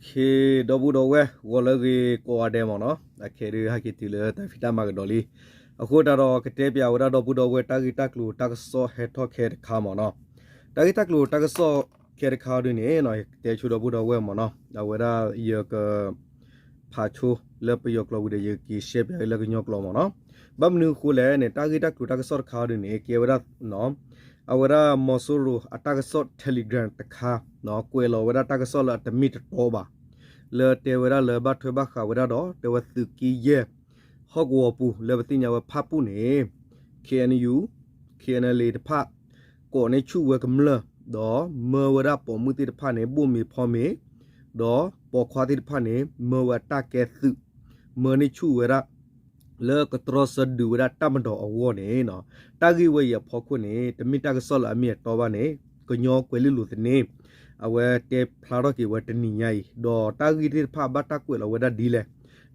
ခ့ ဒီပုၢ်ဒီဝဲၢ် ဂီၤလၢအဂ့ၤကိးဂၤဒဲးမ့ၢ်နီၤ, အခဲဒုးဟဲက့ၤတုၤလၢတၢ်ဖံးတၢ်မၤကဒီးလံ. အဃိသတးဒီး ကတဲပၠးဝဲဒၣ်ဒီပုၢ်ဒီဝဲၢ် တၢ်ဂ့ၢ်တၢ်ကျိၤတၢ်ကစီၣ်ဟဲထီၣ်ခဲတခါမ့ၢ်နီၤ. တၢ်ဂ့ၢ်တၢ်ကျိၤတၢ်ကစီၣ်ခဲတခါဒုန့ၣ် ယကတဲဆိဒီပုၢ်ဒီဝဲၢ်မ့ၢ်နီၤ, အဝဲဒၣ်ယက ဖးဆိလၢပယီၤကျိာ်ပူၤဒီး ယကက့ၤရှဲပၠးလၢကညီကျိာ်မ့ၢ်နီၤ. ဘၣ်မနုၤအဃိလဲၣ်န့ၣ် တၢ်ဂ့ၢ်တၢ်ကျိၤတၢ်ကစီၣ်တခါဒုန့ၣ် ကဲဝဲဒၣ် အဝဲဒၣ်မီၤစိရိၤအတၢ်ကစီၣ် Telegram တခါ ကွဲးလီၤဝဲဒၣ်တၢ်ကစီၣ်လၢအတမ့ၢ်တတီဘၣ်, လၢတဲဝဲဒၣ်လၢဘၣ်ထွဲဘၣ်ဃးဝဲဒၣ်ဒီး တဲဝဲသုးက့ယဲၢ် ဟီၣ်ကဝီၤပူၤ လၢပသ့ၣ်ညါဝဲဖၣ်ပူၣ်န့ၣ် K N U, K N L A တဖၣ် ကိးန့ၢ်ဆူၣ်ဝဲကမျၢၢ် ဒီးမၢဝဲဒၣ်ပိာ်မုၣ်သ့ၣ်တဖၣ်န့ၣ် ဘိၣ်မ့ၤဖီမ့ၤ, ဒီးပိာ်ခွါသ့ၣ်တဖၣ်န့ၣ် မၢဝဲအတၢ်ကဲသုး, မၢန့ၢ်ဆူၣ်ဝဲဒၣ် လၢကတြီဆၢဒုးဝဲဒၣ်တၢ်မၤဒီးအဂီၢ်န့ၣ်, တၢ်ဂ့ၢ်ဝဲအံၤအဖီခိၣ်န့ၣ် တမ့ၢ်တၢ်ကစီၣ်လၢအမ့ၢ်အတီဘၣ်န့ၣ် ကညီကွဲၤလ့လိၤသန့ အဝဲတဲဖျါထီၣ်က့ၤဝဲတနံၤညါအံၤ ဒီးတၢ်ဂ့ၢ်သ့ၣ်တဖၣ်ဘၣ်တၢ်ကွဲးလီၤဝဲဒၣ်ဒ်လဲၣ်,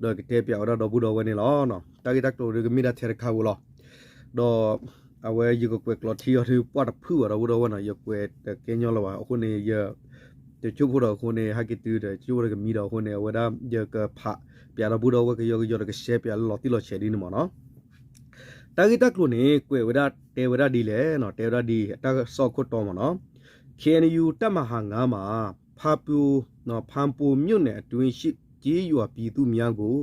ဒီးကတဲပၠးဝဲဒၣ်ဒီပုၢ်ဒီဝဲၢ်န့ၣ်လီၤ. တၢ်ဂ့ၢ်တၢ်ကျိၤဒုကမ့ၢ်ဒၣ်ထဲတခါဧိၤလီၤ. ဒီး အဝဲယကကွဲးကျိးထံအီၤဒုပှၢ်တဖုၣ်ဘၣ်ဒီပုၢ်ဒီဝဲၢ်နီၤ, ယကွဲးတကဲညီလၢၤဘၣ်. အဃိန့ၣ် ယ တဆိကမိၣ်ဒီးအဃိန့ၣ် ဟဲက့ၤတုၤဒီး တဆိကမိၣ်ဒီးကမံဒီးအဃိန့ၣ် အဝဲဒၣ်ယကဖးပၠးဒီပုၢ်ဒီဝဲၢ်ကယီကယီဒီး ကရှဲပၠးလၢလီၤတံၢ်လီၤဆဲးဒ်န့ၣ်မ့ၢ်နီၤ. တၢ်ဂ့ၢ်တၢ်ကျိၤန့ၣ် ကွဲးဝဲဒၣ်တဲဝဲဒၣ်ဒ်လဲၣ်, တဲဝဲဒၣ်ဒ်အတၢ်ကစီၣ်အခိၣ်တီမ့ၢ်နီၤ, K N U တပ်မဟာငါးမှာ ဖာပွန်, ဖာပွန်မြို့နယ်အတွင်းရှိ ကျေးရွာပြည်သူများကို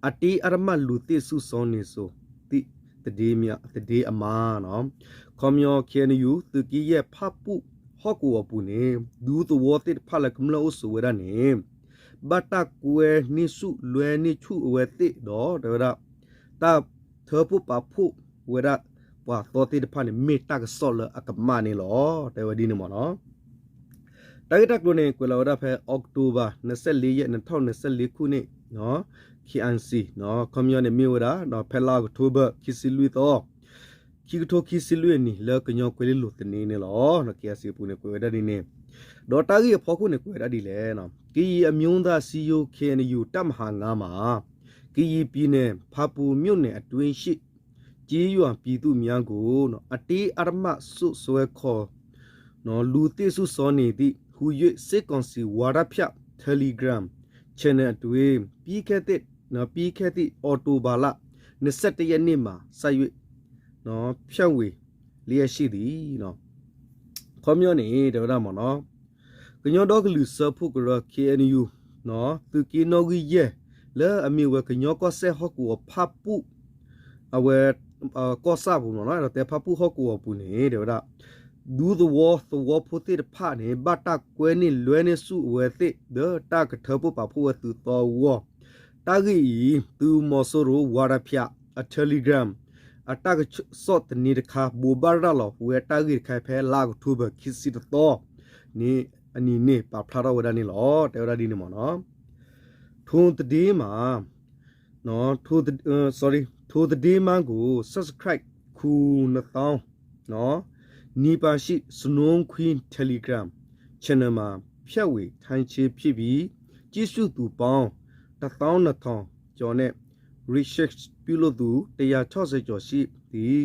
အတင်းအဓမ္မလူသစ်စုဆောင်းနေဆိုသည့် သတင်းအမှား, ခီပညီ K N U သုးက့ယဲၢ်ဖၣ်ပူၣ်ဟီၣ်ကဝီၤအပူၤန့ၣ် ဒူသဝီသ့ၣ်တဖၣ်လၢကမျၢၢ်အိၣ်ဆိးဝဲဒၣ်န့ၣ် ဘၣ်တၢ်ကွဲန့ၢ်ဆူၣ်လွဲန့ၢ်ဆူၣ်အဝဲသ့ၣ်ဒီး တဲဝဲဒၣ် တၢ်ထၢဖှိၣ်ပာ်ဖှိၣ်ဝဲဒၣ်ပှၤသီသ့ၣ်တဖၣ်န့ၣ် မ့ၢ်တၢ်ကစီၣ်လၢအကမၣ်န့ၣ်လီၤ. တဲဝဲဒ်န့ၣ်မ့ၢ်နီၤ. တၢ်ဂ့ၢ်တၢ်ကျိၤန့ၣ် ကွဲးလီၤဝဲဒၣ်ဖဲ October နှစ်ဆယ့်လေးရက် နှစ်ထောင့်နှစ်ဆယ့်လေးခုနှစ်, K I C ခီပညီန့ၣ်မ့ၢ်ဝဲဒၣ် ဖဲလါအီးကထိဘၢၣ် ခံဆံလွံၢ်သီ ခံကထိခံဆံလွံၢ်အနံၣ် လၢကညီကွဲၤလ့လိၤသန့န့ၣ်လီၤ. K I C အပူၤန့ၣ် ကွဲးဝဲဒၣ်ဒ်န့ၣ်, ဒီးတၢ်ဂ့ၢ်အဖီခိၣ်န့ၣ် ကွဲးဝဲဒၣ်ဒ်လဲၣ်, ကရင်အမျိုးသားစည်းရုံး K N U တပ်မဟာငါးမှာ ကရင်ပြည်နယ် ဖာပွန်မြို့နယ်အတွင်းရှိ ကျေးရွာပြည်သူများကို အတင်းအဓမ္မစုဆွဲခေါ် လူသစ်စုဆောင်းနေသည်ဟူ၍ စစ်ကောင်စီဝါဒဖြန့် Telegram Channel အတွင်း ပြီးခဲ့သည့်, ပြီးခဲ့သည့် အောက်တိုဘာလ နှစ်ဆယ့်တစ်ရက်နေ့မှ စ၍ ဖြန့်ဝေလျက်ရှိသည်. ခီပညီန့ၣ် တဲဝဲဒၣ်မ့ၢ်နီၤ, ကညီဒီကလုာ်စၢဖှိၣ်ကရၢ K N U သုးက့နီၣ်ဂံၢ်ယဲၢ် လၢအမ့ၢ်ဝဲကညီကီၢ်စဲၣ်ဟီၣ်ကဝီၤဖၣ်ပူၣ် အဝဲ ကီၢ်ဆၣ်ပူၤမ့ၢ်နီၤ, ဒီးတဲဖၣ်ပူၣ်ဟီၣ်ကဝီၤပူၤန့ၣ် တဲဝဲဒၣ် ဒူသဝီသဝီဖိသ့ၣ်တဖၣ်န့ၣ် ဘၣ်တၢ်ကွဲန့ၢ်လွဲန့ၢ်ဆူၣ်အဝဲသ့ၣ် ဒီးတၢ်ကထၢဖှိၣ်ပာ်ဖှိၣ်ဝဲသုးသီအဂီၢ်, တၢ်ဂ့ၢ်အံၤ သုးမီၤစိရိၤ ဝါဒဖြန့် အ Telegram အတၢ်ကစီၣ်သန့တခါ ဘိးဘၣ်ရၤလီၤဝဲတၢ်ဂ့ၢ်တခါဖဲလါအီးကထိဘၢၣ် ခံဆံတသီန့ၣ် အနံၤန့ၣ် ပာ်ဖျါထီၣ်ဝဲဒၣ်န့ၣ်လီၤ. တဲဝဲဒၣ်ဒ်န့ၣ်မ့ၢ်နီၤ, ထိုသတင်းမှာ ထို, sorry, ထိုသတင်းမှာကို subscribe ခုနစ်သောင်းနီပါးရှိ Snow Queen Telegram Channel မှာ ဖြန့်ဝေထားခြင်းဖြစ်ပြီး ကြည့်ရှုသူပေါင်း တစ်သောင်းနှစ်ထောင်ကျော်နဲ့ research ပြုလုပ်သူ တစ်ရာခြောက်ဆယ်ကျော်ရှိသည်.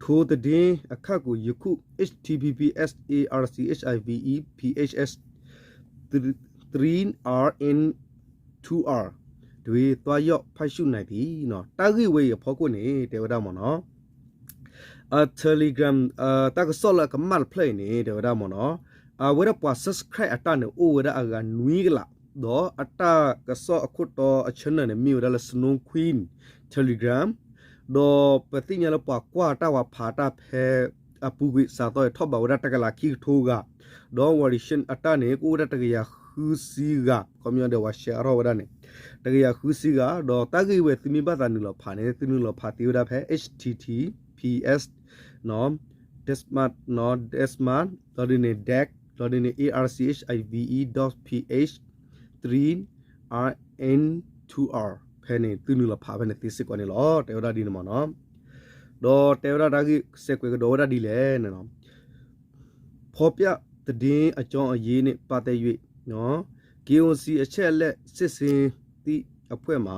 ထိုသတင်းအခက်ကို ယခု H T T P S A R C H I V E P H S three R N two R တွင် သွားရောက်ဖတ်ရှုနိုင်သည်. တၢ်ဂ့ၢ်ဝဲအံၤအဖီခိၣ်န့ၣ် တဲဝဲဒၣ်မ့ၢ်နီၤ, အ Telegram တၢ်ကစီၣ်လၢအကမၣ်တဖျၢၣ်အံၤန့ၣ် တဲဝဲဒၣ်မ့ၢ်နီၤ, အဝဲဒၣ်ပှၤ subscribe အတၢ်န့ၣ် အိၣ်ဝဲဒၣ်အဂၤနွံကလး, ဒီးအတၢ်ကစီၣ်အခိၣ်တီအ channel န့ၣ် မ့ၢ်ဝဲဒၣ်လၢ Snow Queen Telegram ဒီးပသ့ၣ်ညါလၢပှၤကွၢ်တၢ်ဝဲဖးတၢ်ဖဲ အပူၤကွံာ်စးသီအံၤ ထီၣ်ဘးဝဲဒၣ်တကလးခံကထိဂၤ, ဒီး ဝဲ reaction အတၢ်န့ၣ် ကအိၣ်ဝဲဒၣ်တကယၤဃုဆံဂၤ, ခီပညီဒီး ဝဲ share ထီၣ်ဝဲဒၣ်န့ၣ် တကယၤဃုဆံဂၤ, ဒီးတၢ်ဂ့ၢ်ဝဲသုမ့ၢ်ဘၣ်သးနုာ်လီၤဖးန့ၣ် သုနုာ်လီၤဖးသ့ဝဲဒၣ်ဖဲ H T T P S ဒီး desma ဒီးဒ်န့ၣ် dash ဒီးဒ်န့ၣ် A R C H I V E dot P H three R N two R ဖဲန့ၣ် သုနုာ်လီၤဖးဖဲန့ၣ်သ့စ့ၢ်ကီးန့ၣ်လီၤ. တဲဝဲဒၣ်ဒ်န့ၣ်မ့ၢ်နီၤ, ဒီးတဲဝဲဒၣ်တၢ်ဂ့ၢ်စဲးကွဲးကဒီးဝဲဒၣ်ဒ်လဲၣ်န့ၣ်နီၤ, ဖော်ပြသတင်းအကြောင်းအရင်းနဲ့ပတ်သက်၍ K O C အချက်အလက်စစ်ဆေးသည့်အဖွဲ့မှ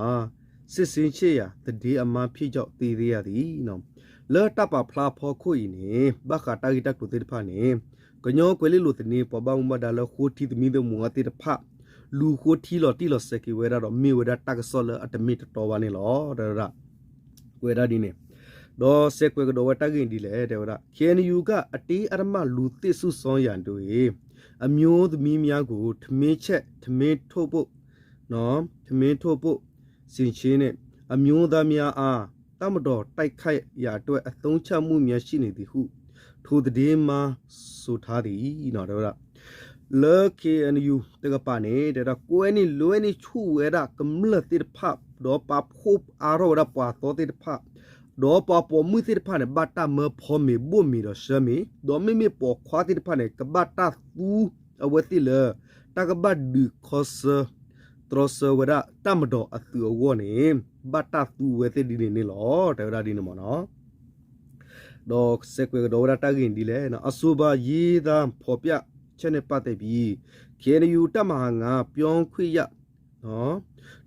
စစ်ဆေးချက်အရ သတင်းအမှားဖြစ်ကြောင်းသိရသည်. လၢတၢ်ပာ်ဖျါအဖီခိၣ်အံၤန့ၣ် ဘၣ်ဃးတၢ်ဂ့ၢ်တၢ်ကျိၤသ့ၣ်တဖၣ်န့ၣ် ကညီကွဲၤလ့လိၤသန့ ပှၤဘၣ်မူဘၣ်ဒါလၢဃိထံသမံသမိးအသ့ၣ်တဖၣ် လူၤဃိထံလီၤတံၢ်လီၤဆဲးက့ၤဝဲဒၣ်ဒီး မ့ၢ်ဝဲဒၣ်တၢ်ကစီၣ်လၢအတမ့ၢ်တတီဘၣ်န့ၣ်လီၤ တဲဝဲဒၣ်. ကွဲးဒၣ်ဒ်န့ၣ်, ဒီးစဲးကွဲးကဒီးဝဲတၢ်ဂ့ၢ်ဒ်လဲၣ် တဲဝဲဒၣ် K N U ကအတင်းအဓမ္မလူသစ်စုဆောင်းရာတွင် အမျိုးသမီးများကို ထမင်းချက်၊ ထမင်းထုတ်ဖို့၊ နော်၊ ထမင်းထုတ်ဖို့ ဆင်ခြေနဲ့ အမျိုးသားများအား တပ်မတော်တိုက်ခိုက်ရာအတွက် အသုံးချမှုများရှိနေသည်ဟု ထိုသတင်းမှားဆိုထားသည် နော် တဲဝဲဒၣ်. လၢ K N U တကပၤန့ၣ် တဲဝဲဒၣ် ကွဲန့ၢ်လွဲန့ၢ်ဆူၣ်ဝဲဒၣ်ကမျၢၢ်သ့ၣ်တဖၣ် ဒီးပာ်ဖှိၣ်အါထီၣ်ဝဲဒၣ်ပှၤသီသ့ၣ်တဖၣ် ဒီးပှၤပိာ်မုၣ်သ့ၣ်တဖၣ်န့ၣ် ဘၣ်တၢ်မၢဖီမ့ၤဘိၣ်မ့ၤဒီးဆှၢမ့ၤ, ဒီးမ့မ့ၢ်ပိာ်ခွါသ့ၣ်တဖၣ်န့ၣ် ကဘၣ်တၢ်သူအဝဲသ့ၣ်လၢ တၢ်ကဘၣ်ဒုးခီဆၢ တြီဆၢဝဲဒၣ်တၢ်မၤဒီးအသုးအဂီၢ်န့ၣ် ဘၣ်တၢ်သူဝဲသ့ၣ်ဒ်န့ၣ်န့ၣ်လီၤ တဲဝဲဒၣ်ဒ်န့ၣ်မ့ၢ်နီၤ. ဒီးစဲးကွဲးကဒီးဝဲဒၣ်တၢ်ဂ့ၢ်ဒ်လဲၣ်, အဆိုပါ ရေးသားဖော်ပြချက်နဲ့ပတ်သက်ပြီး K N U တပ်မဟာ ငါး ပြောခွင့်ရ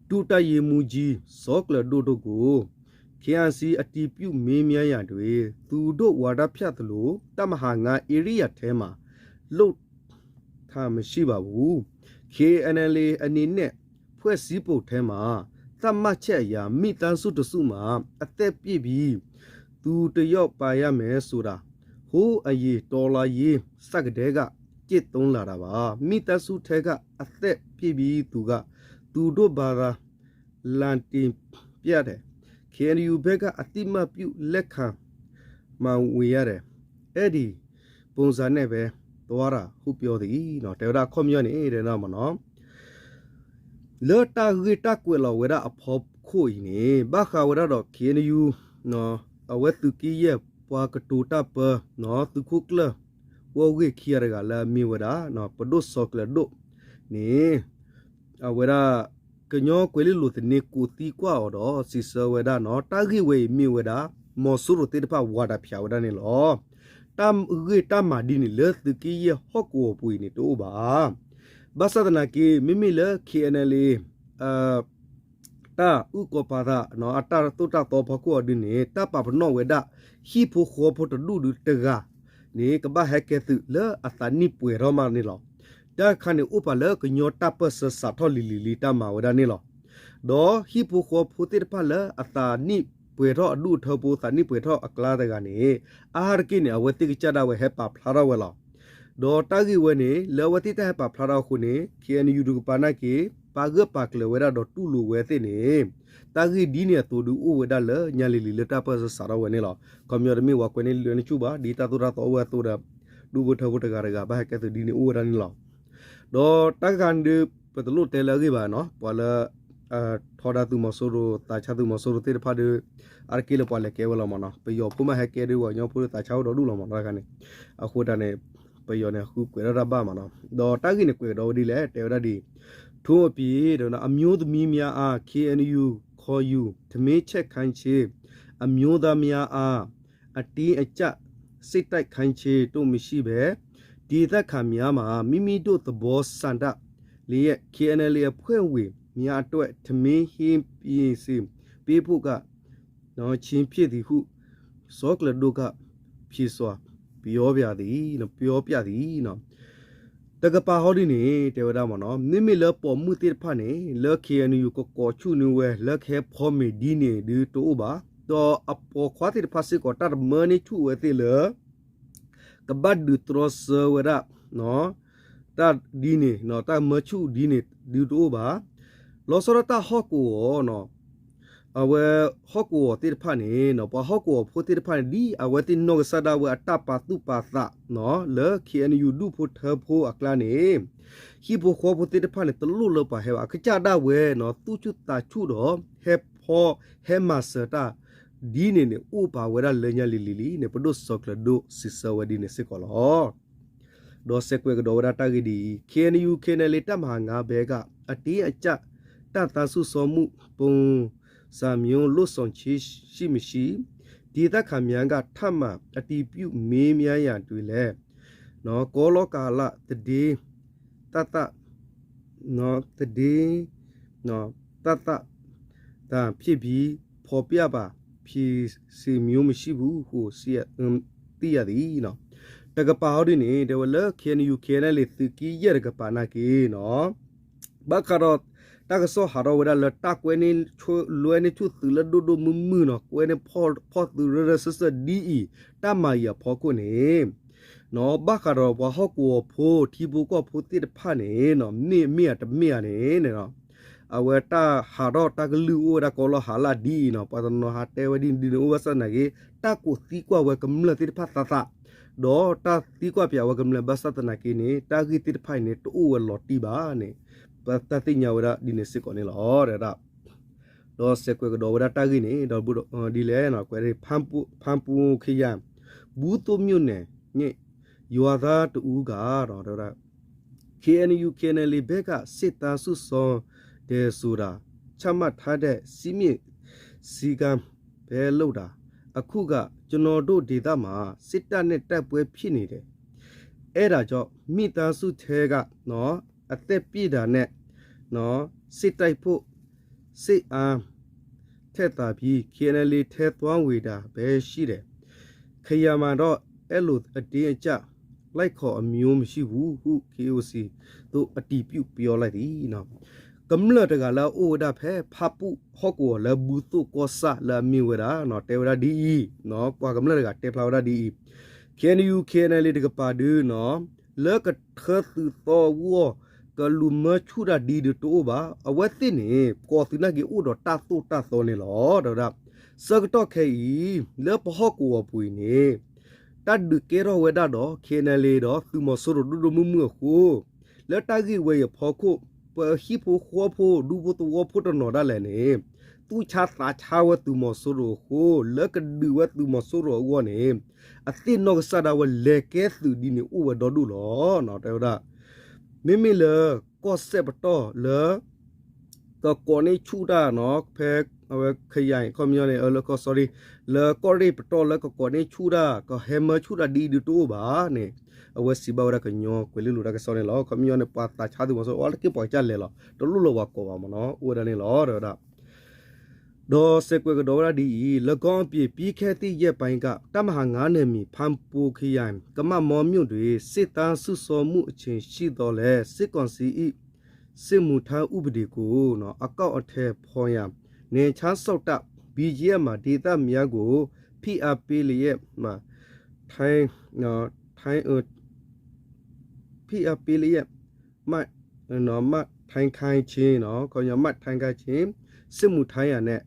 ဒုတပ်ရင်းမှူးကြီး စောကျလဒိၣ်တို့ကို K I C အတည်ပြုမေးမြန်းရာတွင် သူတို့ဝါဒဖြန့်သလို တပ်မဟာ ငါး ဧရိယာထဲမှာ လုပ်ထားမရှိပါဘူး။ K N L A အနေနဲ့ ဖွဲ့စည်းပုံထဲမှာ သတ်မှတ်ချက်အရ မိသားစုတစ်စုမှာ အသက်ပြည့်ပြီး သူတစ်ယောက်ပါရမယ်ဆိုတာ ဟိုးအရင်တော်လှန်ရေးစကတည်းက ကျင့်သုံးလာတာပါ။ မိသားစုထဲက အသက်ပြည့်ပြီးသူက သူတို့ဘာသာ လာတင်ပြတယ်။ K N U ဘက်က အသိအမှတ်ပြုလက်ခံမှာဝင်ရတယ်။ အဲဒီပုံစံနဲ့ပဲသွားတာဟုပြောသည် တဲဝဲဒၣ် အခီပညီန့ၣ် တဲဝဲဒၣ်မ့ၢ်နီၤ. လၢတၢ်ဂ့ၢ်တၢ်ကွဲးလီၤဝဲဒၣ်အဖီခိၣ်အံၤန့ၣ် ဘၣ်ဃးဝဲဒၣ်ဒီး K N U အဝဲသုးက့ယဲၢ်ပှၤကတိၤတၢ်ပၢ သုးခိၣ်ကျၢၢ် ဝီဂ့ၢ်ခံဂၤတဂၤလၢအမ့ၢ်ဝဲဒၣ် ပဒိၣ်စီၤကျၢၤဒိၣ်န့ၣ် အဝဲဒၣ် ကညီကွဲၤလ့လိၤသန့ ကိးသံကွၢ်အီၤဒီး စံးဆၢဝဲဒၣ်နီၤ, တၢ်ဂ့ၢ်ဝဲအံၤမ့ၢ်ဝဲဒၣ် မီၤစိရိၤသ့ၣ်တဖၣ်ဝၤဒၣ်ဖၠးဝဲဒၣ်န့ၣ်လီၤ. တၢ်ဂ့ၢ်တၢ်မၤဒ်န့ၣ် လၢသုးက့ယဲၢ်ဟီၣ်ကဝီၤပူၤအံၤန့ၣ် တအိၣ်ဘၣ်. ဘၣ်ဆၣ်သနာ်က့ မ့မ့ၢ်လၢ K N L A တၢ်အုၣ်ကီၤပာ်သး အတၢ်သိၣ်တၢ်သီဖီခိၣ်အီၤဒ်န့ၣ် တၢ်ပာ်ပနီၣ်ဝဲဒၣ် ဟံၣ်ဖိဃီဖိတဒူၣ်ဒုတဂၤန့ၣ် ကဘၣ်ဟဲကဲသုးလၢအသးနံၣ်ပှဲၤထီၣ်မးန့ၣ်လီၤ. တၢ်တခါန့ၣ် အိၣ်ပာ်လၢကညီတၢ်ပၢၢ်ဆၢစးထီၣ်လံၤလံၤလံၤ တၢ်မၤဝဲဒၣ်န့ၣ်လီၤ. ဒီးဟံၣ်ဖိဃီဖိသ့ၣ်တဖၣ်လၢအသးနံၣ်ပှဲၤထီၣ်အဒူၣ်အထၢဖိ သးနံၣ်ပှဲၤထီၣ်အကျါတဂၤန့ၣ် အါတက့ၢ်န့ၣ် အဝဲသ့ၣ်ကစၢ်ဒၣ်ဝဲဟဲပာ်ဖျါထီၣ်ဝဲလီၤ. ဒီးတၢ်ဂ့ၢ်ဝဲန့ၣ် လၢအဝဲသ့ၣ်တၢ်ဟဲပာ်ဖျါထီၣ်အဃိန့ၣ် K N U တကပၤနာ်က့ ပာ်ဂၢၢ်ပာ်ကျၢၤဝဲဒၣ်ဒီးတူၢ်လိာ်ဝဲသ့ၣ်န့ၣ် တၢ်ဂ့ၢ်ဒ်န့ၣ်အသိးဒုးအိၣ်ဝဲဒၣ်လၢညါလံၤလံၤလၢတၢ်ပၢၢ်ဆၢစးထီၣ်ဝဲန့ၣ်လီၤ. ခီပညီတမ့ၢ်ဝဲကွဲးန့ၢ်လွဲန့ၢ်ဆူၣ်ဘၣ် ဒ်တၢ်သိၣ်တၢ်သီအိၣ်ဝဲအသိးဒီး ဒူၣ်ဖိထၢဖိတဂၤတဂၤ ဘၣ်ဟဲကဲသုးဒ်န့ၣ်အိၣ်ဝဲဒၣ်န့ၣ်လီၤ. ဒီးတၢ်တခါဒုး ပတလိၣ်တဲလၢအဂ့ၢ်ဘၣ်နီၤ, ပှၤလၢ ထီဒါသုးမီၤစိရိၤ သးဆါသုးမီၤစိရိၤသ့ၣ်တဖၣ်ဒီး အါတက့ၢ်လၢပှၤလဲၤကဲဝဲလီၤမ့ၢ်နီၤ, ပယီၤဖိမ့ၢ်ဟဲကဲဒီး ပှၤကညီဖိဒီးသးဆါအိၣ်ဒီဒူၣ်လီၤမ့ၢ်နီၤ တခါန့ၣ်. အဃိတၢ်န့ၣ် ပယီၤန့ၣ် ဃုကွဲးထီၣ်တၢ်ဘၣ်မ့ၢ်နီၤ, ဒီးတၢ်ဂ့ၢ်န့ၣ် ကွဲးကဒီးဝဲဒ်လဲၣ် တဲဝဲဒၣ်ဒ် ထို့အပြင် အမျိုးသမီးများအား K N U ခေါ်ယူ ထမင်းချက်ခိုင်းခြင်း အမျိုးသားများအား အတင်းအကျပ် စစ်တိုက်ခိုင်းခြင်းတို့မရှိဘဲ ဒေသခံများမှာ မိမိတို့သဘောဆန္ဒလျက် K N L A အဖွဲ့ဝင်များအတွက် ထမင်းဟင်းပြင်ဆင်ပေးဖို့က ခြင်းဖြစ်သည်ဟု စောကလဒိက ဖြေစွာ ပြောပြသည် ပြောပြသည် တကပၤဟီဒ်န့ၣ် တဲဝဲဒၣ်မ့ၢ်နီၤ, မ့မ့ၢ်လၢပိာ်မုၣ်သ့ၣ်တဖၣ်န့ၣ် လၢ K N U ကကိးဆူၣ်န့ၢ်ဝဲ လၢကဟဲဖီမ့ၤဒ်န့ၣ်ဒုးတအိၣ်ဘၣ်, ဒီးအပိာ်ခွါသ့ၣ်တဖၣ်စ့ၢ်ကီး တၢ်တမၢန့ၢ်ဆူၣ်ဝဲသ့ၣ်လၢ ကဘၣ်ဒုးတြီဆၢဝဲဒၣ် တၢ်ဒ်န့ၣ် တၢ်မၢဆူၣ်ဒ်န့ၣ်ဒုးတအိၣ်ဘၣ်. လီၤဆီဒၣ်တၢ်ဟီၣ်ကဝီၤ အဝဲဟီၣ်ကဝီၤသ့ၣ်တဖၣ်န့ၣ် ပှၤဟီၣ်ကဝီၤဖိသ့ၣ်တဖၣ်န့ၣ် ဒ်အဝဲသ့ၣ်နီၢ်ကစၢ်ဒၣ်ဝဲအတၢ်ပာ်သူၣ်ပာ်သး လၢ K N U ဒူၣ်ဖိထၢဖိအကျါန့ၣ် ဟံၣ်ဖိဃီဖိသ့ၣ်တဖၣ်န့ၣ် တလိၣ်လၢပှၤဟဲဘၣ် အကစၢ်ဒၣ်ဝဲ သူၣ်ဆူၣ်သးဆူၣ်ဒီး ဟဲဖီ ဟဲမၤစၢၤတၢ် ဒ်န့ၣ်န့ၣ် အိၣ်ပာ်ဝဲဒၣ်လၢညါလံၤလံၤလံၤန့ၣ် ပဒိၣ်စီၤကျၢၤဒိၣ်စံးဆၢဝဲဒ်န့ၣ်စ့ၢ်ကီးလီၤ. ဒီးစဲးကွဲးကဒီးဝဲဒၣ်တၢ်ဂ့ၢ်ဒ်အံၤ K N U K N L A တပ်မဟာ ငါး ဘက်က အတင်းအကျပ် တပ်သားစုဆောင်းမှု ပုံစံမျိုး လုပ်ဆောင်ခြင်းရှိမရှိ ဒေသခံများက ထပ်မံအတည်ပြုမေးမြန်းရန်အတွက်လည်း ကောလကာလ သတင်းသတ်သတ် သတင်းသတ်သတ်သာဖြစ်ပြီး ဖော်ပြပါ ဖြစ်စဉ်မျိုးမရှိဘူးဟု သိရသည် တကပၤဟီဒ်န့ၣ် တဲဝဲလၢ K N U K N L A သုးက့ယဲၢ်တကပၤနာ်က့နီၤ ဘၣ်ဃးဒီး တၢ်ကစီၣ်ဟးထီၣ်ဝဲဒၣ်လၢတၢ်ကွဲန့ၢ် လွဲန့ၢ်ဆူၣ်သုးလၢဒိၣ်ဒိၣ်မုၢ်မုၢ်နီၤ, ကွဲန့ၢ်ဖီၣ်သုးရၢရၢစၢၢ်စၢၢ်ဒ်အံၤ, တၢ်မၤအံၤအဖီခိၣ်န့ၣ် ဘၣ်ဃးဒီးပှၤဟီၣ်ကဝီၤဖိ ထံဖိကီၢ်ဖိသ့ၣ်တဖၣ်န့ၣ် မ့ၢ်မ့ၢ်ဧါတမ့ၢ်ဧါန့ၣ် အဝဲတၢ်ဟးထီၣ်တၢ်ကလုၢ်အိၣ်ဝဲဒၣ်ကီလီၤဟးလၢဒ်အံၤနီၤ, ပှၤတနီၤဟးတဲဝဲဒ်န့ၣ်ဒ်န့ၣ်အိၣ်ဘၣ်ဆၣ်သနာ်က့ တၢ်ကိးသံကွၢ်ဝဲကမျၢၢ်သ့ၣ်တဖၣ်သးသး, ဒီးတၢ်သံကွၢ်ပၠးဝဲကမျၢၢ်ဘၣ်ဆၣ်သနာ်က့န့ၣ် တၢ်ဂ့ၢ်သ့ၣ်တဖၣ်အံၤန့ၣ် တအိၣ်ဝဲလီၤတံၢ်ဘၣ်န့ၣ် ပတၢ်သ့ၣ်ညါဝဲဒၣ်ဒ်န့ၣ်စ့ၢ်ကီးန့ၣ်လီၤ. ဒီးစဲးကွဲးကဒီးဝဲဒၣ်တၢ်ဂ့ၢ်န့ၣ် ဒီးဒ်လဲၣ် ကွဲး ဖၣ်ပူၣ်ခ့ယါ ဘူးသိၣ်မြို့နယ် ရွာသားတစ်ဦးက ဒီး KNU KNLA ဘက်က စစ်သားစုဆောင်းတယ်ဆိုတာ ချမှတ်ထားတဲ့ စည်းမျဉ်းစည်းကမ်းပဲလုပ်တာ အခုက ကျွန်တော်တို့ဒေသမှာ စစ်တပ်နဲ့ တိုက်ပွဲဖြစ်နေတယ်. အဲဒါကြောင့် မိသားစုထဲက နော် အသက်ပြည့်တာနဲ့ နော် စစ်တိုက်ဖို့ စိတ်အားထက်သန်ပြီး KNLA ထဲသွားဝေတာပဲရှိတယ်. ခရာမာတော့ အဲ့လိုအတင်းအကျပ် လိုက်ခေါ်အမျိုးမရှိဘူးဟု KOC သို့အတည်ပြုပြောလိုက်သည်. ကမျၢၢ်တဂၤလၢအအိၣ်ဝဲဒၣ်ဖဲ ဖၣ်ပူၣ်ဟီၣ်ကဝီၤလၢဘူးသိၣ်ကီၢ်ဆၣ်လၢအမ့ၢ်ဝဲဒၣ် တဲဝဲဒၣ်ဒ်အံၤ, ပှၤကမျၢၢ်တဂၤတဲဖျါဝဲဒၣ်ဒ်အံၤ, KNU KNLA တကပၤဒု လၢကထၢသုးသီအဂီၢ် ကလူၤမၢဆူၣ်တၢ်ဒ်ဒုတအိၣ်ဘၣ်. အဝဲသ့ၣ်န့ၣ် ကိးသုးနာ်က့ၤအိၣ်ဒီးတၢ်သိၣ်တၢ်သီန့ၣ်လီၤ. ဒီးဝဲဒၣ် ဆၢကတီၢ်ခဲအံၤ လၢပဟီၣ်ကဝီၤပူၤအံၤန့ၣ် တၢ်ဒုးကဲထီၣ်ဝဲဒၣ်ဒီး KNLA ဒီးသုးမီၤစိရိၤဒိၣ်ဒိၣ်မုၢ်မုၢ်အဃိ လၢတၢ်ဂ့ၢ်ဝဲအံၤအဖီခိၣ် ပဟံၣ်ဖိဃီဖိ ဒူဖိသဝီဖိတနီၤဒၣ်လဲာ်န့ၣ် သူၣ်ဆါသးဆါဝဲသုးမီၤစိရိၤအဃိ လၢကဒုးဝဲသုးမီၤစိရိၤအဂီၢ်န့ၣ် အသ့ၣ်နီၣ်ကစၢ်ဒၣ်ဝဲလဲၤကဲသုးဒ်န့ၣ်အိၣ်ဝဲဒီဒူၣ်လီၤ. တဲဝဲဒၣ် မ့မ့ၢ်လၢ ကီၢ်စဲၣ်ပတီၢ်လၢ ကကိးန့ၢ်ဆူၣ်တၢ်နီၤ ဖဲ အဝဲခယၤ ခီပညီန့ၣ် လၢကီၢ် sorry လၢကီၢ်ရ့ၣ်ပတီၢ်လၢကကိးန့ၢ်ဆူၣ်တၢ် ကဟဲမၢဆူၣ်တၢ်ဒ်ဒုတအိၣ်ဘၣ်န့ၣ် အဝဲစံးဘၣ်ဝဲဒၣ်ကညီကွဲၤလ့လိၤတၢ်ကစီၣ်န့ၣ်လီၤ. ခီပညီန့ၣ် ပှၤသးဆါသုးမီၤစိရိၤ အဝဲတက့ၢ်ပှၤကစၢ်လဲၤလီၤ တလိၣ်လၢၤပှၤကိးဘၣ်မ့ၢ်နီၤ အိၣ်ဝဲဒၣ်န့ၣ်လီၤ တဲဝဲဒၣ် ဒီးစဲးကွဲးကဒီးဝဲဒၣ်ဒ်အံၤ, လၢကီၢ်ပျံၤ ပြီးခဲ့သည့်ရက်ပိုင်းက တပ်မဟာငါးနယ်မြေ ဖန်းပူခရိုင် ကမမော်မြို့တွင် စစ်သားစုဆောင်းမှုအချိန်ရှိသော်လည်း စစ်ကောင်စီ၏ စစ်မှုထမ်းဥပဒေကို အကောင်အထည်ဖော်ရန် နယ်ခြားစောင့်တပ် ဘီဂျီအက်ဖ် မှ ဒေသများကို ဖိအားပေးလျက်မှ ထိုင်း ထိုင်း ဖိအားပေးလျက်မှ မှတ်ထိုင်ခိုင်းခြင်း မှတ်ထိုင်ခိုင်းခြင်း စစ်မှုထမ်းရန်နဲ့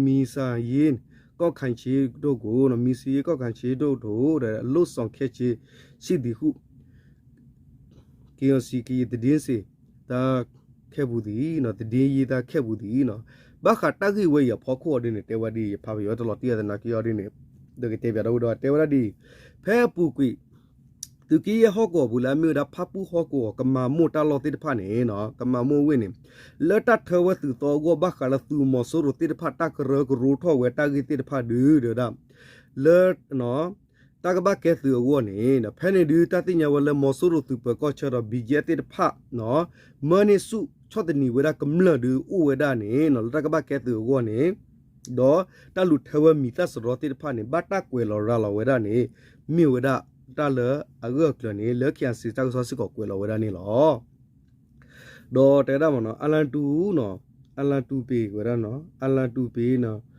မီးစားရေးကောက်ခံခြင်းတို့ကို မီးစားရေးကောက်ခံခြင်းတို့ကို လုပ်ဆောင်ခဲ့ခြင်းရှိသည်ဟု KOC ကရင်သတင်းစင် သားခဲ့ပူၤသည် သတင်းရေးသားခဲ့ပူၤသည် ဘၣ်ဃးတၢ်ဂ့ၢ်ဝဲအံၤအဖီခိၣ်အီၤဒ်န့ၣ် တဲဝဲဒ်အံၤ ယဖးပယီၤတလီၤတံၢ်အသနာ်က့အီၤဒ်န့ၣ် ဒီးကတဲပၠးဒီးဝဲဒီး တဲဝဲဒၣ်ဒ်အံၤ, ဖဲအပူၤကွံာ် သုးက့ယဲၢ်ဟီၣ်ကဝီၤပူၤလၢအမ့ၢ်ဝဲဒၣ် ဖၣ်ပူၣ်ဟီၣ်ကဝီၤ ကမၤမိၢ်တၢ်လီၢ်သ့ၣ်တဖၣ်န့ၣ် ကမၤမိၢ်ဝ့ၢ်န့ၣ် လၢတၢ်ထၢဝဲသုးသီအဂီၢ် ဘၣ်ဃးလၢသုးမီၤစိရိၤသ့ၣ်တဖၣ် တၢ်ကရၢကရိထီၣ်ဝဲတၢ်ဂ့ၢ်သ့ၣ်တဖၣ်ဒု ဒီးဝဲဒၣ် လၢ တၢ်ကဘၣ်ကဲသုးအဂီၢ်န့ၣ် ဖဲန့ၣ်ဒု တၢ်သ့ၣ်ညါဝဲလၢမီၤစိရိၤသုးပၢၤကီၢ်ဆၢဒီး ဘီဂျီအက်ဖ် သ့ၣ်တဖၣ် မၢန့ၢ်ဆူၣ်ဆီၣ်သနံးဝဲဒၣ်ကမျၢၢ်ဒု အိၣ်ဝဲဒၣ်န့ၣ် လၢတၢ်ကဘၣ်ကဲသုးအဂီၢ်န့ၣ် ဒီးတၢ်လူၤထၢဝဲမံၤသၣ်စရီသ့ၣ်တဖၣ်န့ၣ် ဘၣ်တၢ်ကွဲးလီၤရၤလီၤဝဲဒၣ်န့ၣ် မ့ၢ်ဝဲဒၣ်တၢ်လၢအဂၢၢ်အကျၢၤန့ၣ် လၢ KIC တၢ်ကစီၣ်စ့ၢ်ကီးကွဲးလီၤဝဲဒၣ်န့ၣ်လီၤ. ဒီးတဲဒၣ်မ့ၢ်နီၤ အလံတူ နီၤ အလံတူပ့ၤဝဲဒၣ်နီၤ အလံတူပ့ၤနီၤ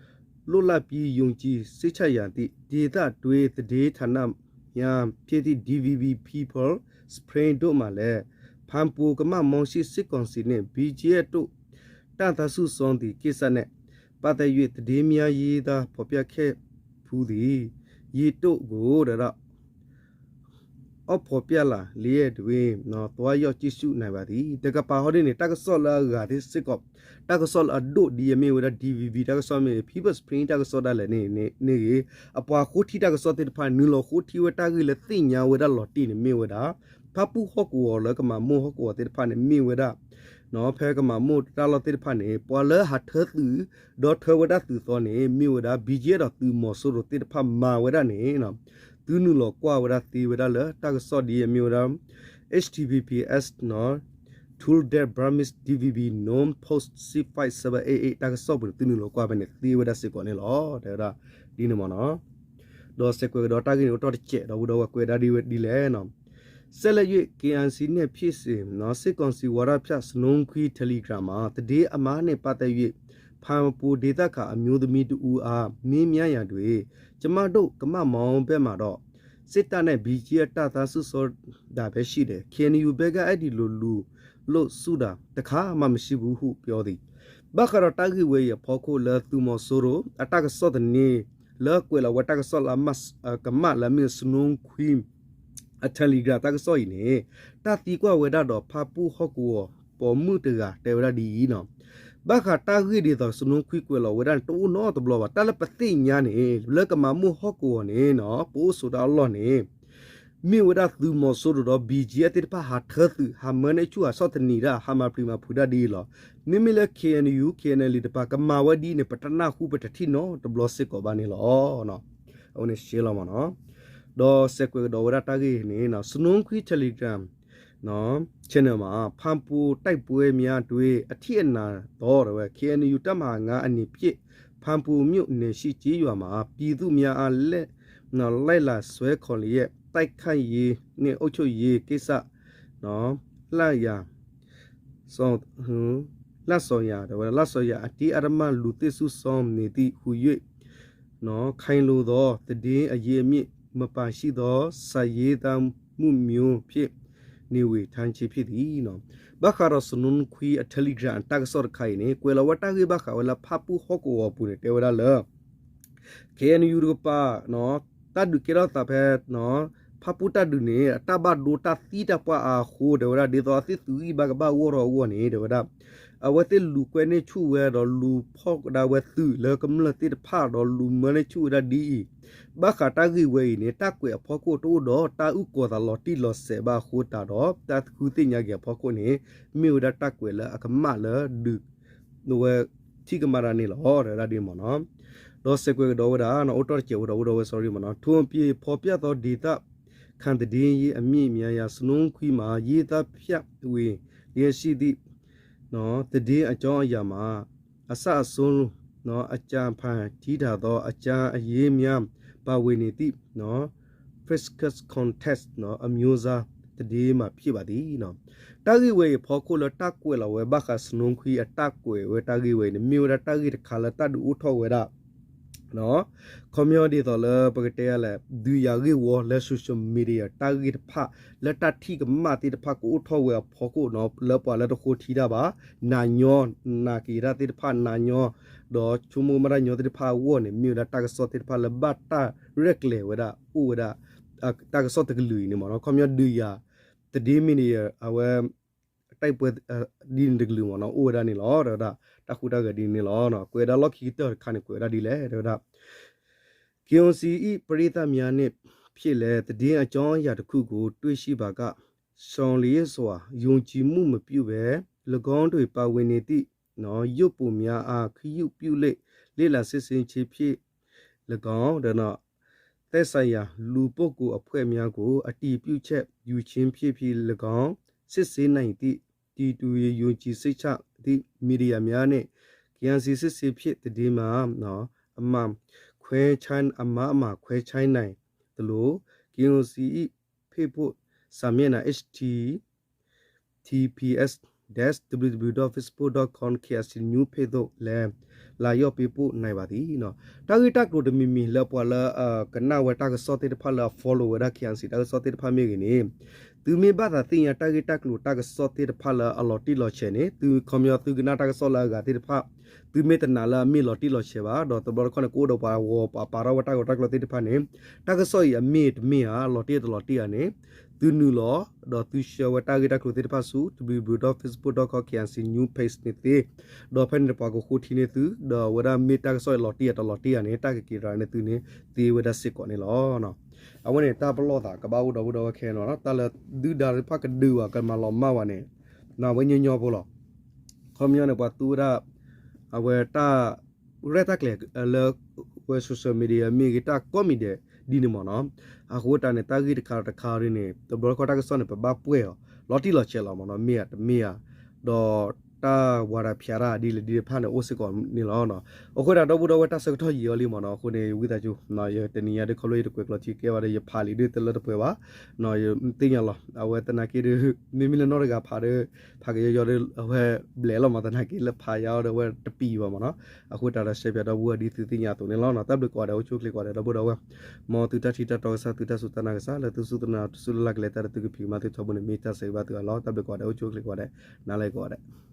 လွတ်လပ်ပြီးယုံကြည်စိတ်ချရသည့် ဒေသတွင်းသတင်းဌာနများဖြစ်သည့် DVB People Spring တို့မှလည်း ဖမ်းပူကမမောင်းရှိ စစ်ကောင်စီနှင့် ဘီဂျီအက်ဖ် တို့ တပ်သားစုဆောင်းသည့်ကိစ္စနှင့်ပတ်သက်၍ သတင်းများရေးသားဖော်ပြခဲ့ဖူးသည် ရေတိုကို အဖော်ပြလာလျက်တွင် သွားရောက်ကြည့်ရှုနိုင်ပါသည် တကပၤဟီဒ်န့ၣ် တၢ်ကစီၣ်လၢအဂၤသ့ၣ်စ့ၢ်ကီး တၢ်ကစီၣ်လၢအဒိၣ်ဒ်အမ့ၢ်ဝဲဒၣ် DVB တၢ်ကစီၣ်မ့ၢ် People Spring တၢ်ကစီၣ်ဒၣ်လဲာ်န့ၣ် န့ၣ်ဂ့ၤ အပှၤဃိထံတၢ်ကစီၣ်သ့ၣ်တဖၣ် နုာ်လီၤဃိထံဝဲတၢ်ဂ့ၢ်လၢသ့ၣ်ညါဝဲဒၣ်လီၤတံၢ်န့ၣ်မ့ၢ်ဝဲဒၣ် ဖၣ်ပူၣ်ဟီၣ်ကဝီၤလၢကမၤမိၢ်ဟီၣ်ကဝီၤသ့ၣ်တဖၣ်န့ၣ် မ့ၢ်ဝဲဒၣ် ဖဲကမၤမိၢ်တၢ်လီၢ်သ့ၣ်တဖၣ်န့ၣ် ပှၤလၢဟးထၢသုး ဒီးထၢဝဲဒၣ်သုးသီန့ၣ် မ့ၢ်ဝဲဒၣ် ဘီဂျီအက်ဖ် ဒီးသုးမီၤစိရိၤသ့ၣ်တဖၣ်မၤဝဲဒၣ်န့ၣ် သုနုာ်လီၤကွၢ်ဝဲဒၣ်သ့ဝဲဒၣ်လၢတၢ်ကစီၣ်ဒ်အမ့ၢ်ဝဲဒၣ် H T T P S နီၤ Today Burmese D V B known post six five seven eight eight တၢ်ကစီၣ်ပူၤန့ၣ် သုနုာ်လီၤကွၢ်ဖဲန့ၣ်သ့ဝဲဒၣ်စ့ၢ်ကီးန့ၣ်လီၤ တဲဝဲဒၣ် ဒ်န့ၣ်မ့ၢ်နီၤ ဒီးစဲးကွဲးကဒီးတၢ်ဂ့ၢ်န့ၣ် အိၣ်တ့ၢ်တစဲး ဒီပုၢ်ဒီဝဲၢ်ကွဲးဒၣ်ဒ်ဝဲဒ်လဲၣ်နီၤ ဆက်လက်၍ KNC နဲ့ဖြစ်စဉ်နော် စစ်ကောင်စီဝါဒဖြန့် စနူင်းခွံ Telegram မှာ သတင်းအမှားနဲ့ပတ်သက်၍ ဖာပွန်ဒေသခံအမျိုးသမီးတစ်ဦးအား မေးမြန်းရာတွင် ကျမတို့ ကမမောင်းဘက်မှာတော့ စစ်တပ်နဲ့ ဘီဂျီအက် တပ်သားစုဆောင်းတာပဲရှိတယ်။ ခ့ဢၣ်အၣ်ယူၣ် ဘက်က အဲ့ဒီလိုလူလို့စုတာ တစ်ခါမှမရှိဘူးဟု ပြောသည်. ဘၣ်ဃးဒီးတၢ်ဂ့ၢ်ဝဲအံၤအဖီခိၣ်လၢသုးမီၤစိရိၤ အတၢ်ကစီၣ်သန့ လၢကွဲးလီၤဝဲတၢ်ကစီၣ်လၢ ကမၣ်လၢအမ့ၢ် စနူင်းခွံ အ Telegram တၢ်ကစီၣ်အံၤန့ၣ် တၢ်သံကွၢ်ဝဲဒၣ်ဒီးဖၣ်ပူၣ်ဟီၣ်ကဝီၤပိာ်မုၣ်တဂၤတဲဝဲဒၣ်ဒ်အံၤနီၤ. ဘၣ်ဃးတၢ်ဂ့ၢ်ဒ်သိး စနူင်းခွံကွဲးလီၤဝဲဒၣ်န့ၣ် တအိၣ်နီတဘျီဘၣ်. တၢ်လၢပသ့ၣ်ညါန့ၣ် လၢကမၤမူၣ်ဟီၣ်ကဝီၤန့ၣ်နီၤ ပအိၣ်ဆိးတၢ်အလီၢ်န့ၣ် မ့ၢ်ဝဲဒၣ်သုးမီၤစိရိၤဒီး ဘီဂျီအက် သ့ၣ်တဖၣ်ဟးထၢသုး ဟးမၢန့ၢ်ဆူၣ် ဟးဆီၣ်သနံးတၢ် ဟးမၤပျံၤမၤဖုးတၢ်ဒ်အံၤလီၤ. မ့မ့ၢ်လၢ ခ့ၣ်အၣ်ယူၣ် ခ့ၣ်အၣ်လံ တပၤ ကမၤဝဲဒ်အံၤန့ၣ် ပတနၢ်ဟူပတထံၣ်နီတဘျီစ့ၢ်ကီးဘၣ်န့ၣ်လီၤ. အဝဲန့ၣ်ရှဲလီၤမ့ၢ်နီၤ. ဒီးစဲးကွဲးကဒီးဝဲဒၣ်တၢ်ဂ့ၢ်န့ၣ် စနူင်းခွံ Telegram channel မှာ ဖာပွန်တိုက်ပွဲများတွင် အထိနာသော ဖာပွန်မြို့နယ်ရှိကျေးရွာမှာ ပြည်သူ့အများအလှည့် လိုက်လံဆွဲခေါ်လျက် တိုက်ခိုက်ရေးနှင့်အုပ်ချုပ်ရေးကိစ္စ လတ်ရာ လတ်စော်ရာ လတ်စော်ရာ အတင်းအဓမ္မလူသစ်စုဆောင်းနေသည်ဟူ၍ ခိုင်လုံသောသတင်းအရင်းအမြစ်မပါရှိသော စာရေးသားမှုမျိုးဖြင့် နေဝေဖန်ခြင်းဖြစ်သည်. ဘၣ်ဃးဒီးစနူင်းခွံအ Telegram အတၢ်ကစီၣ်တခါအံၤန့ၣ် ကွဲးလီၤဝဲတၢ်ဂ့ၢ်ဘၣ်ဃးဝဲလၢဖၣ်ပူၣ်ဟီၣ်ကဝီၤအပူၤန့ၣ် တဲဝဲဒၣ်လၢ ခ့ၣ်အၣ်ယူၣ်တကပၤ တၢ်ဒုးကဲထီၣ်သးဖဲ ဖၣ်ပူၣ်တၢ်ဒုးန့ၣ် အတၢ်ဘၣ်ဒိတၢ်သံတၢ်ပှၢ်အဃိ တဲဝဲဒၣ် ဒ်သိးအဝဲသ့ၣ်သုးဂံၢ်ဘါကဘၣ်ဂီၢ်ထီၣ်အဂီၢ်န့ၣ် တဲဝဲဒၣ် အဝဲသ့ၣ်လူၤကွဲန့ၢ်ဆူၣ်ဝဲဒီးလူၤဖီၣ်ကဒါဝဲသုးလၢကမျၢၢ်သ့ၣ်တဖၣ်ဒီးလူၤမၢန့ၢ်ဆူၣ်ဝဲဒၣ်ဒ်အံၤ, ဘၣ်ဃးတၢ်ဂ့ၢ်ဝဲအံၤန့ၣ် တၢ်ကွဲးအဖီခိၣ်တအိၣ်ဒီးတၢ်အုၣ်ကီၤသးလီၤတံၢ်လီၤဆဲးဘၣ်အဃိတးဒီး တၢ်ဃုသ့ၣ်ညါက့ၤအဖီခိၣ်န့ၣ် မ့ၢ်ဝဲဒၣ်တၢ်ကွဲးလၢအကမၣ်လၢဒုး ဝဲထံၣ်ကမၣ်တၢ်န့ၣ်လီၤ တဲဝဲဒၣ်ဒ်မ့ၢ်နီၤ. ဒီးစဲးကွဲးကဒီးဝဲဒၣ် အိၣ်တ့ၢ်တစဲးဝဲဒီး အိၣ်ဒီးဝဲ sorry မ့ၢ်နီၤ. ထိုအပြင် ဖော်ပြသောဒေသခံသတင်းရင်းအမြစ်များအရ စနူင်းခွံမှာ ရေးသားဖြန့်ဝေလျက်ရှိသည့် သတင်းအကြောင်းအရာမှာ အစအဆုံး အကြံဖန်တီးထားသော အကြမ်းအရေးများ ပါဝင်နေသည့် fictitious context အမျိုးအစားသတင်းမှာ ဖြစ်ပါသည်. တၢ်ဂ့ၢ်ဝဲအံၤအဖီခိၣ်လၢတၢ်ကွဲးလီၤဝဲဘၣ်ဃးစနူင်းခွံအတၢ်ကွဲးဝဲတၢ်ဂ့ၢ်ဝဲအံၤန့ၣ် မ့ၢ်ဝဲဒၣ်တၢ်ဂ့ၢ်တခါလၢတၢ်ဒုးအိၣ်ထီၣ်ဝဲဒၣ် ခီပညီဒ်သိးလၢပကတဲလဲၣ် ဒုးယၤဂ့ၢ်ဝီလၢ social media တၢ်ဂ့ၢ်တဖၣ် လၢတၢ်ထံၣ်ကမၣ်သ့ၣ်တဖၣ်ကအိၣ်ထီၣ်ဝဲအဖီခိၣ်နီၤ လၢပှၤလၢတဃိထံတၢ်ဘၣ် နၤညီ နာ်က့ၤတၢ်သ့ၣ်တဖၣ် နၤညီ ဒီးဆိကမိၣ်မ့ၢ်တၢ်ညီသ့ၣ်တဖၣ်အဂီၢ်န့ၣ် မ့ၢ်ဝဲဒၣ်တၢ်ကစီၣ်သ့ၣ်တဖၣ်လၢဘၣ်တၢ်ရဲၣ်ကျဲၤဝဲဒၣ် အိၣ်ဝဲဒၣ် တၢ်ကစီၣ်တကလုာ်အံၤန့ၣ်မ့ၢ်နီၤ ခီပညီဒုးယၤ သတင်းမီဒီယာ အဝဲ တိုက်ပွဲ ဒ်န့ၣ်တကလုာ်မ့ၢ်နီၤ အိၣ်ဝဲဒၣ်န့ၣ်လီၤ တဲဝဲဒၣ် တၢ်ဟူးတၢ်ဂဲၤဒ်န့ၣ်လီၤ. ကွဲးဒၣ်လီၢ်ခံကတၢၢ်တခါန့ၣ် ကွဲးဝဲဒၣ်ဒ်လဲၣ် တဲဝဲဒၣ် KOC ၏ ပရိသတ်များနှင့် ဖြစ်လျက် သတင်းအကြောင်းအရာတစ်ခုကို တွေ့ရှိပါက ရှောင်လျက်စွာ ယုံကြည်မှုမပြုဘဲ ၎င်းတို့ ပါဝင်နေသည့် ရုပ်ပုံများအား ဂရုပြု၍ လေ့လာစစ်ဆေးခြင်းဖြင့် ၎င်း သက်ဆိုင်ရာ လူပုဂ္ဂိုလ်အဖွဲ့များကို အတည်ပြုချက်ယူခြင်းဖြင့် ၎င်း စစ်ဆေးနိုင်သည့် တည်တူယုံကြည်စိတ်ချသည့် မီဒီယာများနှင့် KNC စစ်ဆေးဖြင့် သတင်းမှာ အမှန်ခွဲခြား အမှားအမှန်ခွဲခြားနိုင်သလို KOC ၏ Facebook စာမျက်နှာ https dash www dot facebook dot com KNC News Page သို့လည်း လာရောက်ပေးပို့နိုင်ပါသည်. တၢ်ဂ့ၢ်တၢ်ကျိၤတမံၤမံၤလၢပှၤလၢ ကနၣ်ဝဲတၢ်ကစီၣ်သ့ၣ်တဖၣ်လၢအ follow ဝဲဒၣ် KNC တၢ်ကစီၣ်သ့ၣ်တဖၣ်မ့ၢ်ဂ့ၤန့ၣ် သုမ့ၢ်ဘၣ်သးသ့ၣ်ညါတၢ်ဂ့ၢ်တၢ်ကျိၤတၢ်ကစီၣ်သ့ၣ်တဖၣ်လၢအလီၤတံၢ်လီၤဆဲးန့ၣ် သုခီပညီသုကနၣ်တၢ်ကစီၣ်လၢအဂၤသ့ၣ်တဖၣ် သုမ့ၢ်တနာ်လၢအမ့ၢ်လီၤတံၢ်လီၤဆဲးဘၣ် ဒီးတဘျီတခီၣ်န့ၣ် ကအိၣ်ဒီးပှၤဂီၤပှၤပာ်ထီၣ်ဝဲတၢ်ဂီၤတၢ်ကျိၤသ့ၣ်တဖၣ်န့ၣ် တၢ်ကစီၣ်အံၤအမ့ၢ်တမ့ၢ်ဧါ လီၤတံၢ်တလီၤတံၢ်ဧါန့ၣ် သုနုာ်လီၤ ဒီးသု share ဝဲတၢ်ဂ့ၢ်တၢ်ကျိၤသ့ၣ်တဖၣ်ဆူ www dot facebook dot com KNC News Page န့ၣ်သ့ ဒီးဖဲန့ၣ်တပှၤကဃိထံန့ၢ်သု ဒီးအဝဲဒၣ်မ့ၢ်တၢ်ကစီၣ်အံၤလီၤတံၢ်ဧါတလီၤတံၢ်ဧါန့ၣ် တၢ်ကက့ၤတရၤန့ၢ်သုန့ၣ် သ့ဝဲဒၣ်စ့ၢ်ကီးန့ၣ်လီၤ. အဝဲန့ၣ်တၢ်ပလီၢ်သးကဘၣ်အိၣ်ဒီးအိၣ်ဒီးဝဲခဲနီၤ တၢ်လၢဒုၣ်ဒါသ့ၣ်တဖၣ်ကဒုးဘၣ်ကမၤလီၤမၢ်ဘၣ်န့ၣ် နဝဲညီညီဖိလီၤ. ခီပညီန့ၣ် ပှၤသူဝဲဒၣ် အဝဲတၢ်ရဲၣ်တၢ်ကျဲၤလၢ ဝဲ social media မ့ၢ်ဂ့ၤ တၢ်ကိးမံၤဒဲးဒ်န့ၣ်မ့ၢ်နီၤ. အဃိတၢ်န့ၣ် တၢ်ဂ့ၢ်တခါတခါဒ်န့ၣ် တဘျီတခီၣ်တၢ်ကစီၣ်န့ၣ် ပဘၣ်ပှဲၢ်အီၤ လီၤတံၢ်လီၤဆဲးလီၤမ့ၢ်နီၤ မ့ၢ်ဧါတမ့ၢ်ဧါ ဒီး တၢ်ဝါတၢ်ဖၠးတၢ်ဒ်လဲၣ်ဒ်လဲၣ်တဖၣ်န့ၣ် အိၣ်စ့ၢ်ကီးန့ၣ်လီၤ. အဃိသတးဒီပုၢ်ဒီဝဲၢ် တၢ်ဆၢကတီၢ်ယံာ်အီၤလံမ့ၢ်နီၤ. အဃိန့ၣ် ဝံသးစူၤ ယတနံၤညါဒုးခီဖျိယတကွဲးကျိးထံကဲဘၣ်ဒီး ယဖးလံာ်ဒုးတလၢတပှဲၤဘၣ်. သ့ၣ်ညါလီၤ အဝဲသနာ်က့ဒီး မ့မ့ၢ်လၢနီၢ်တဂၤဖးဒီး ဖးကယီယီဒီး အဝဲဘျဲးလီၤမး သနာ်က့လၢဖးယါအီၤဒီး အဝဲတပံၤဘၣ်မ့ၢ်နီၤ. အဃိသတးဒီး ရှဲပၠးဒီပုၢ်ဝဲၢ် ဒ်သုသ့ၣ်ညါအသိးန့ၣ်လီၤ. တၢ်ဘျုးကိးဂၤဒဲး အိၣ်ဆူၣ်အိၣ်ချ့ကိးဂၤဒဲး ဒီပုၢ်ဒီဝဲၢ်, မ်သုတၢ်ထံၣ်တၢ်တီကစၢ် သုတၢ်စူၢ်တၢ်နာ်ကစၢ် လၢသုစူၢ်သုနာ် သုလၢ်လၢ်ကလဲၤတၢ်ဒီး သုကဖံးကမၤသုထီဘိန့ၣ် မ့ၢ်တၢ်ဆၢဂ့ၤဘၣ်သုအလီၢ်. တၢ်ဘျုးကိးဂၤဒဲး အိၣ်ဆူၣ်အိၣ်ချ့ကိးဂၤဒဲး နၤလၢကိးဂၤဒဲး